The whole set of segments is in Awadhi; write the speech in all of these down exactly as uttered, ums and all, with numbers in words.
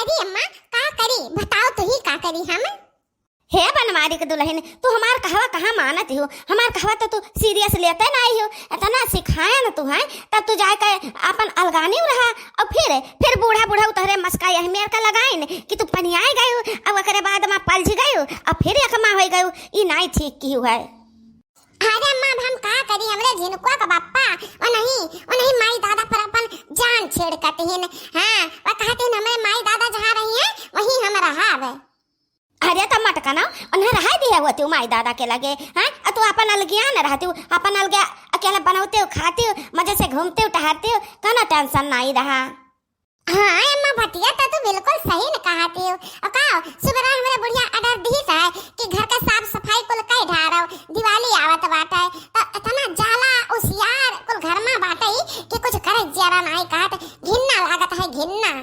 अरे अम्मा, का करी बताओ, तू ही का करी हम? हे बनवारी के दुलहिन, तू हमार कहवा कहाँ मानत हो? हमार कहवा तो तू serious लेते नाई हो। इतना सिखाए न तू, हैं, तब तू जाए के अपन अलगानी रहा, और फिर, फिर बूढ़ा बूढ़ा उतरे मस्का यही मेर का लगाइन कि तू पनियाए गयो, अब ओकरे बाद मा पलझ गयो, और फिर एकमा होई गयो, ई नाई ठीक किहू है। अरे अम्मा, अब हम का करी, हमरे झिनकुआ का बापा, ओ नहीं, ओ नहीं, माई दादा पर अपन जान छेड़ कतिहिन। हाँ, वो कहतिन हमरे माई दादा जहाँ रही हैं, वहीं हम रहब। अरे तो मटका ना, उन्हें रहा दिया हुआ तू माई दादा के लगे, हैं? अ तू अपन अलगिया न रहती, अपन अलगे अकेले बनौते हो, खाती हो, मजे से घूमते हो, टहरती हो, कौनो tension नाई रहा। हाँ अम्मा, बतिया तो तू बिल्कुल सही न कहती हो। और का, सुबह हमरे बुढ़िया order दीस है कि घर का साफ सफाई कुल कई ढारो, दिवाली आवत बाटे, तो इतना जाला उसियार कुल घर में बाटे कि कुछ करे जियरा नाई कहत, घिन्ना लागत है, घिन्ना।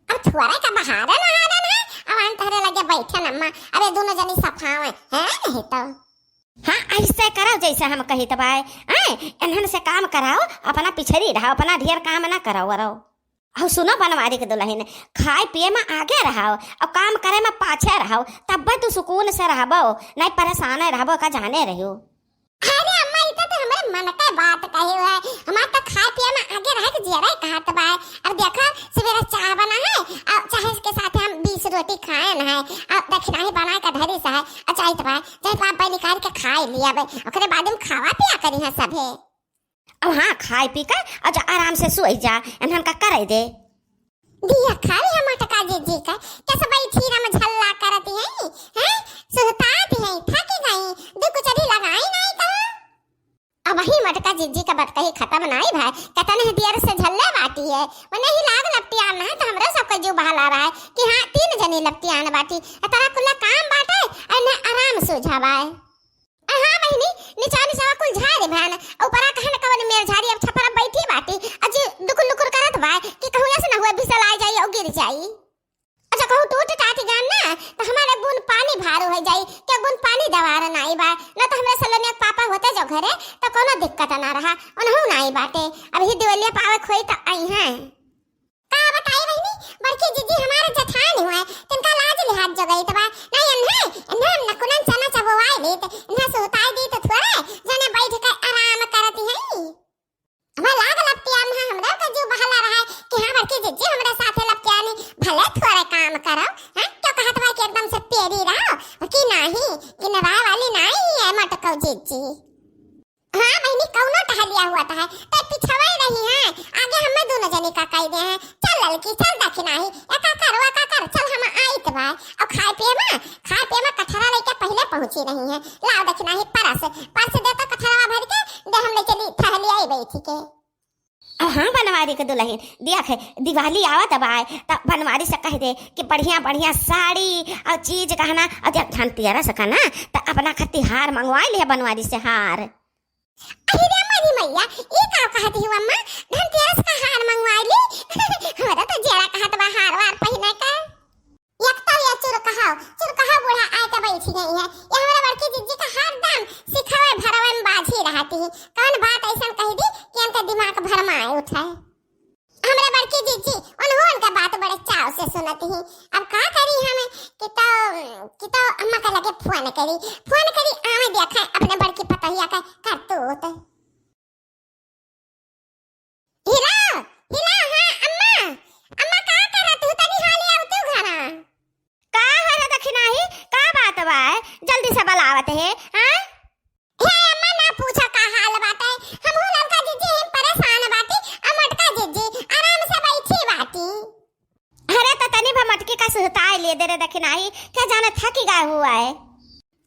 अब थोड़े का बहारन वहारन है, अब आन तहरे लगे बैठन अम्मा, अबे दोनों जनी सफावे हैं, नहीं तो। हाँ, ऐसे करो जैसे हम कहित बाय, हैं? इन्हन से काम कराओ, अपना पिछड़ी रहो, अपना ढेर काम ना करो वरो। अहो सुनो बनवारी के दुलहिन, खाए पिए में आगे रहो, और काम करे में पाछे रहो, तब तू सुकून से रहबो, नहीं परेशान रहबो का जाने रहो। अरे अम्मा, ई तो तू हमरे मन के बात कही है। हमार तो खाए पिए में आगे रहे के जियरा कहत बा। अब देखो, सवेरे चाह बना है, और चाह के साथ हम बीस रोटी खाए न है, और दखिनाही बना के धरी से है, और जाइत बा, जाइत बा, निकाल के खाए लिया बे, ओकरे बाद हम खावा पिया करी है सभे। अब हाँ, खाए पी के और जा आराम से सोई जा, इन्हन का करे दे। दिया खाली हम मटका जीजी का, कैसे बैठी रम झल्ला करती हैं, हैं? सुहताती हैं, थकी गई, दो कुचरी लगाई नहीं तो। अब वही मटका जीजी का बतकही खत्म नाई भाई, कतने देर से झल्ले बाटी है, मने ही लाग लपटियान है तो हमरा सबका जीव बहला रहा है कि हाँ, तीन जनी लपटियान बाटी, आ तरा कुल्ला काम बाटे, और न आराम सूझा बाय। आ हाँ बहिनी, निचवा निचवा कुल झारे भन, आ ऊपरा कहन कवन मेर झारी, अब छपरा बैठी बाटी, अजी लुकुर लुकुर करत बा कि कहूँ ऐसे न हुए बिसलाए जाई और गिर जाई। अच्छा कहूँ टूट टाट जान ना, तो हमारे बून पानी भारू हो जाई, क्या बून पानी दवार नाई बा, ना तो हमरे सलोनिया के पापा होते जो घरे, तो कोनो दिक्कत ना रहा, उन्हों नाई बाटे, अब ही दिवलिया पावे खोई तो आई हैं। का बताई बहिनी, बड़की जीजी हमारे जेठानी हुए, तिनका लाज लिहाज जो गई तो बा, नहीं इन्हें, इन्हें नकुनन चना चबवाए लेत, इन्हें सुहताए दी तो थोड़े, जने बैठ के आराम करती हैं। हमें लाग लपटियान है, हमरा का जीव बहला रहा है कि हाँ बड़की जीजी हमरे साथे लपटियानी, भले थोड़े काम करो, हाँ, क्यों कहत बा कि एकदम से पेरी रहो, कि नहीं, कि नवाए वाली नहीं है मटको जीजी। हाँ बहिनी, कौनो टहलिया हुआ तो है, तो पिछवाई रही है, आगे हमें दोनों जने का कह दे हैं, चल ललकी, चल दखिनाही, एका कर, ओका कर, चल हम आइत बा। और खाए पिए में, खाए पिए में कठरा लेके पहले पहुँची रही है, लाओ दखिनाही परस, परस दे तो कठरवा भर के दे, हम ले चली टहलिया ही बैठी के। अब हाँ बनवारी के दुलहिन, देख दिवाली आवत बाय, त बनवारी से कह दे कि बढ़िया बढ़िया साड़ी और चीज गहना, और जब धनतेरस का ना, त अपना खातिर हार मंगवाई लिया बनवारी से हार। अरे रे मोरी मैया, ई का कहत ही अम्मा? धनतेरस का हार मंगवाई ली? हमरा तो जेड़ा कहत बा हार वार पहिने का। एक तो ये चुरकहाव, चुरकहाव बूढ़ा आए के बैठी गई है। ये हमरा बड़की जीजी का हरदम सिखावे भरवे में बाझी रहती है। कौन बात ऐसन कह दी कि इनका दिमाग भरमाए उठे। हमरा बड़की जीजी, उन्हों उनका बात बड़े चाव से सुनती ही। अब का करी हम कि तो, कि तो अम्मा के लगे फोन करी, फोन करी, आवे देखे अपने बड़की पतोहिया का करतूत। हेलो, हेलो, हाँ, अम्मा, अम्मा, का करत हू? तनी हाली आव तू घरा। का हो रे दखिनाही, का बात बा? जल्दी से बलावत है, हाँ? हे अम्मा, ना पूछा का हाल बाटे, हमहू ललका जीजी हम परेशान बाटी, आ मोटका जीजी आराम से बैठी बाटी। अरे, त तनी भर मटकी का सुहताए ले दे रे दखिनाही, क्या जाने थकी गए हुआ है।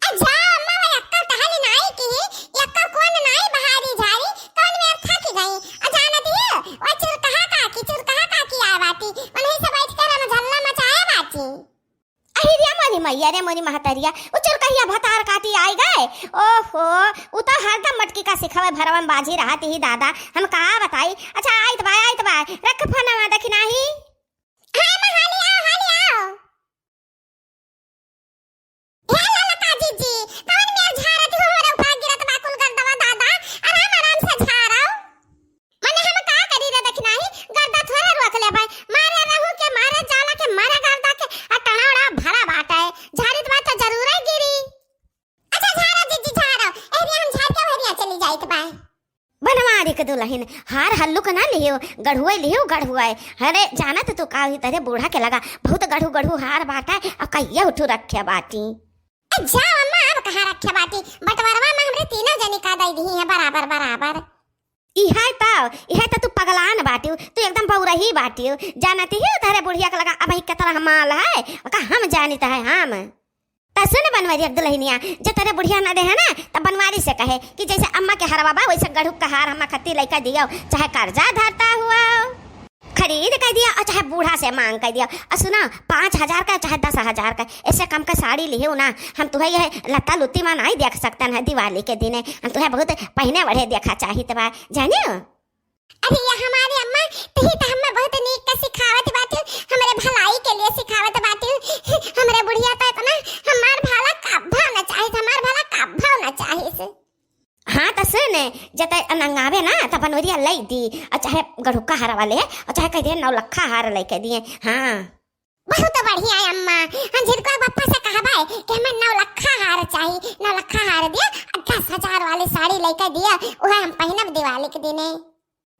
अच्छा, अम्मा, वो यक्का टहली नाई की, यक्का कौन नाई बहारी झारी, कौन में थकी गई। आ जाना दियो, वो चुरकहा काकी, चुरकहा काकी आए बाटी, उन्हीं से बैठ कर हम झल्ला मचाए बाटी। अहि रे मोरी मैया रे मोरी महतरिया, वो चुरकहिया भतार काटी आई गए। ओहो, वो तो हरदम मटकी का सिखावे भरवा में बाझी रहती ही दादा, हम का बताई। अच्छा, आइत बा, आइत बा, रख फोनवा दखिनाही। हाँ, अम्मा, हाली आओ, हाली आओ। हे ललका जीजी, कौन मेर झारत हो, हमरा ऊपर गिरत बा कुल गर्दवा दादा, आराम आराम से झारो। मने हम का करी रे दखिनाही, गर्दा थोड़े रोक लेबै, मारे रहू के मारे जाला के बहिन, हार हल्लुक ना लिहियो, गढ़ुए लिहियो, गढ़ुए। अरे, जानत तू का होई, तोरे बूढ़ा के लगा बहुत गढ़ू गढ़ू हार बाटे, अउ कइयौ ठू रखे बाटी। ए, जाओ अम्मा, अब कहाँ रखे बाटी? बंटवारवा में हमरे तीनों जनी का दइ दिही है बराबर बराबर। इहै त, इहै त तू पगलान बाटिउ, तू एकदम बउरही बाटिउ। जानत ही तोरे बुढ़िया के लगा अबहीं केतना माल है, ओका हम जानित है हम। त सुन बनवारी एक दुलहिनिया, जे तोरे बुढ़िया ना देहे ना, त बनवारी से कहे कि जइसे अम्मा के हरवा बा, वइसे गढ़ू का हार हम्मा खत्ती लइका दियो, चाहे कर्जा धरता हुआ खरीद कइ दियो, अउ चाहे बूढ़ा से माँग कइ दियो। अउ सुना, पाँच हजार का, चाहे दस हजार का, एसे कम का साड़ी लिहियो ना, हम तुहै यह लत्ता लुत्ती मा नाहीं देख सकतन है दिवाली के दिने, हम तुहै बहुत पहिने ओढ़े देखा चाहित बा, जानियो। अरे ये हमारी अम्मा, तुही त हम्मे बहुत नीक का सिखावत बाटिउ, हमरे भलाई के लिए सिखावत बाटिउ। हमरे बुढ़िया त एतना हमार भला कब्बो न चाहिस, हमार भला कब्बो न चाहिस। हाँ त सुन, जब तै नंगावे ना त बनवरिया लइ दी, अउ चाहे गढ़ुका हार वाले, अउ चाहे कहि दे नौलखा हार लइके दिए। हाँ। बहुत बढ़िया है अम्मा, हम झिरकुआ बप्पा से कहबे कि हमें नौलखा हार चाही, नौलखा हार दिया, अउ दस हजार वाली साड़ी लइके दिया, उहै हम पहिनब दिवाली के दिने।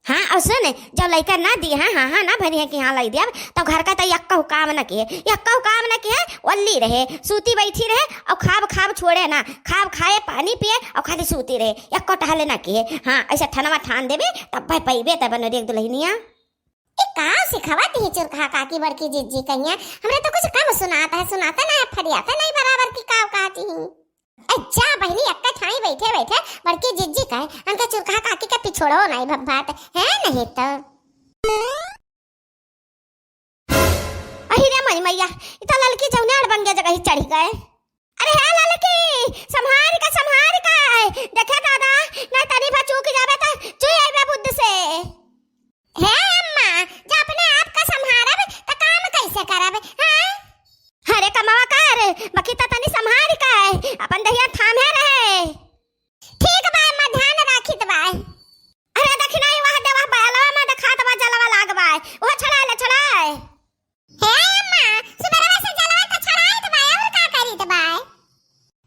हाँ, अउ सुन, जब लइका ना दिहे, हाँ, हाँ, हाँ, ना भरिहे कि हाँ लइ दिया, तब घर का त यक्कहू काम न किहे, यक्कहू काम न किहे, ओल्ली रहे, सूती बैठी रहे, अउ खाब खाब छोड़े ना, खाब खाए, पानी पिए, अउ खाली सूती रहे, यक्को टहले ना किहे। हाँ, अइसे ठनवा ठान देबे, तब पइबे, तब बनरी एक दुलहिनिया। ई का सिखावत ही चुरकहा काकी बड़की जिज्जी कहिया? हमरे तो कुछ कम सुनात है, सुनाते नहीं, फरियाते नहीं बराबर की का कहती ही। ए जा बहिनी, एक्के ठाई बैठे बैठे बड़की जिज्जी कहे, हमके चुरकहा काकी के पिछोड़ो नहीं भभात है, नहीं तो। अहि रे मोरी मैया, ई तो ललकी जौने अड़बंगे जगह ही चढ़ी गए। अरे हे ललकी, सम्हारि का, सम्हारि का, देखे दादा, नहीं तनी भा चूक जाबे त चुई आइबे बुद्ध से। हे अम्मा, जब अपने आप का सम्हारब, त काम कैसे करब, हैं? अरे कमवा कर, बकी त तनी सम्हारि का, अपन दहिया थामे रहे। ठीक बा अम्मा, ध्यान राखित बा। अरे दखिनाई वह देवा बयलवा में देखात बा, जलवा लाग बा, ओह छोड़ाए ले, छोड़ाए। हे अम्मा, सुबेरवा से जलवा त छोड़ाइत बा, अउर का करित बा?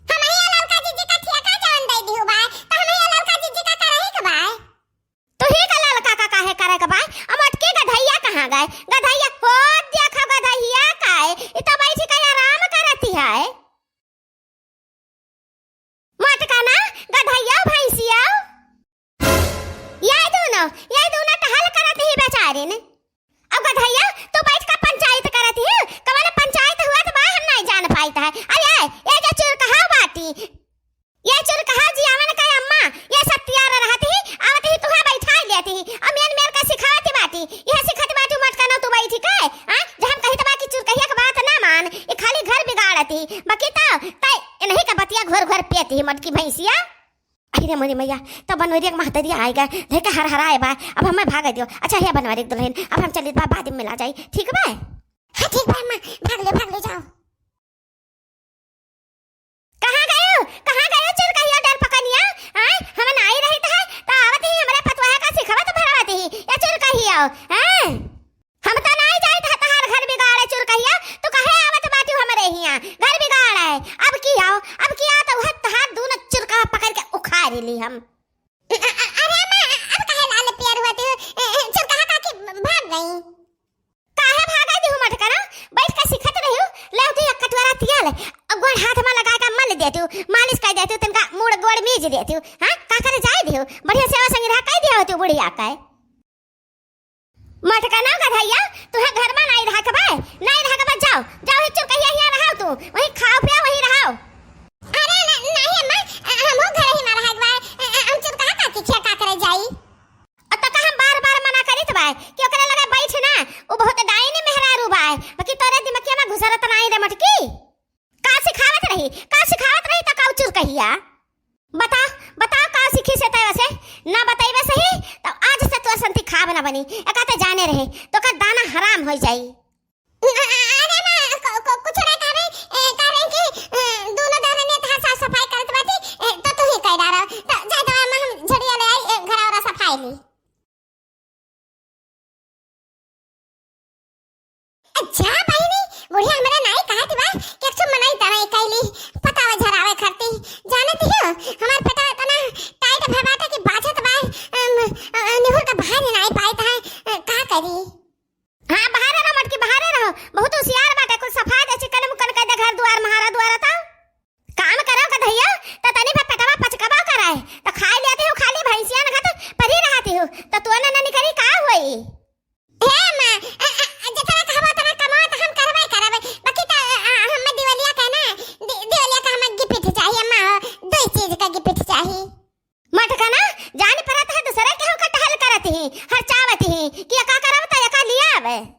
हमही ललका जिज्जी का ठेका जवन दे दिहु बा, त हमही ललका जिज्जी का करही के बा। तुही का ललका का काहे करे के बा? आ मोटकी गधइया कहाँ गए? गधइया, हो देखो गधइया का है, ई तो बैठी के आराम करती है। मोटका ना, गधइया, भैंसिया, यही दोनों, यही दोनों टहल करत ही बेचारिन। अब गधइया, तू बैठ के पंचायत करत ही, कवन पंचायत हुआ त बा हम नहीं जान पाइत है। अरे, ये जो चुरकहा बाटी, ये चुरकहा जियावन का अम्मा, ये सत्यार रहत ही, आवत ही तुहा बैठा लेती ही, अब मेन मेन का सिखावत बाटी, यह सिखत बाटी मोटका ना तू बैठी के, हाँ? जब हम कहित बा कि चुरकहिया के बात ना मान, ये खाली घर बिगाड़ती, बाकी तो तय इन्हीं का बतिया घोर घोर पेती ही मोटकी भैंसिया। अहि रे मोरी मैया, तो बनवरिया के महतरिया आइ गए, धइ के हरहराए बा, अब हमें भागे दियो। अच्छा हे बनवरिया के दुलहिन, अब हम चलित बा, बाद में मिला जाई, ठीक बा? हाँ ठीक बा अम्मा, भाग लो, भाग लो, जाओ। कहाँ गयो, कहाँ गयो चुरकहिया डर पकनिया? आय, हम नाई रहित है, तो आवत ही हमरे पतोह का सिखवत भरवत ही, या चुरकहिया, हैं? हम त नाई जाइत है तहार घर बिगाड़े चुरकहिया, तू काहे आवत बाटिउ हमरे हियाँ? घर बिगाड़े, अब की आओ, अब की आओ त उहे तहार दूनो चुरकहा पकड़ के उखाड़ ली हम। अ-, अ-, अरे अम्मा, अब काहे लाल पियर हुआ तू? ए, ए, चुरकहा काकी भाग गई। काहे भागे दिहु मटकरा? बैठ के सिखत रहिउ, ले तू एक कटोरा तेल, अ, गोड़ हाथ में लगा के मल देतिउ, मालिश कर देतिउ, तनका मूड़ गोड़ मीज देतिउ, हाँ? का करे जाए दिहु? बढ़िया सेवा संग रहा, कह दिया होतिउ बुढ़िया के। मटका ना गधइया, तुहे घर में नाई रहा के बा, नाई रहा के बा, जाओ, जाओ, ही चुरकहिया हियाँ रहाओ तू, वहीं खाओ पियो, वहीं रहाओ। अरे न-, नहीं अम्मा, अ, हमहू घर ही में रहा के बा, अ, अ, हम चुरकहा काकी खिया का करे जाई? अ, तो का हम बार-बार मना करित बा कि ओकरे लगे बैठ ना, उ बहुत डाइन मेहरारू बा, बाकी तोरे दिमकिया में घुसरत नाई रे मटकी। का सिखावत रही, का सिखावत रही तो का चुरकहिया? बताओ, बताओ का सीखी से तय वसे? ना बतइबे सही, तब आज से तोर संती खाब ना बनी। एका ते जाने रहे, तोका दाना हराम होइ जाई। अ-, अ-, अरे माँ, कु-, कु-, कुछ ना कह रही, ए, कह रही कि, अ, दोनों दाना ने तहार साफ सफाई करत बाटी, ए, तो तू ही कह डारा। तो जाए तो माँ हम झड़िया ले आई, ए, घर और सफाई ली। अच्छा बहिनी, बुढ़िया हमरा नाई कहत बा कि एक ठो मनई तनई कैली, पतावा झरावे खाती। जानत हियो, हमार पेटवा इतना टाइट भवा था कि बाझत बा, अम, अ, अ, है।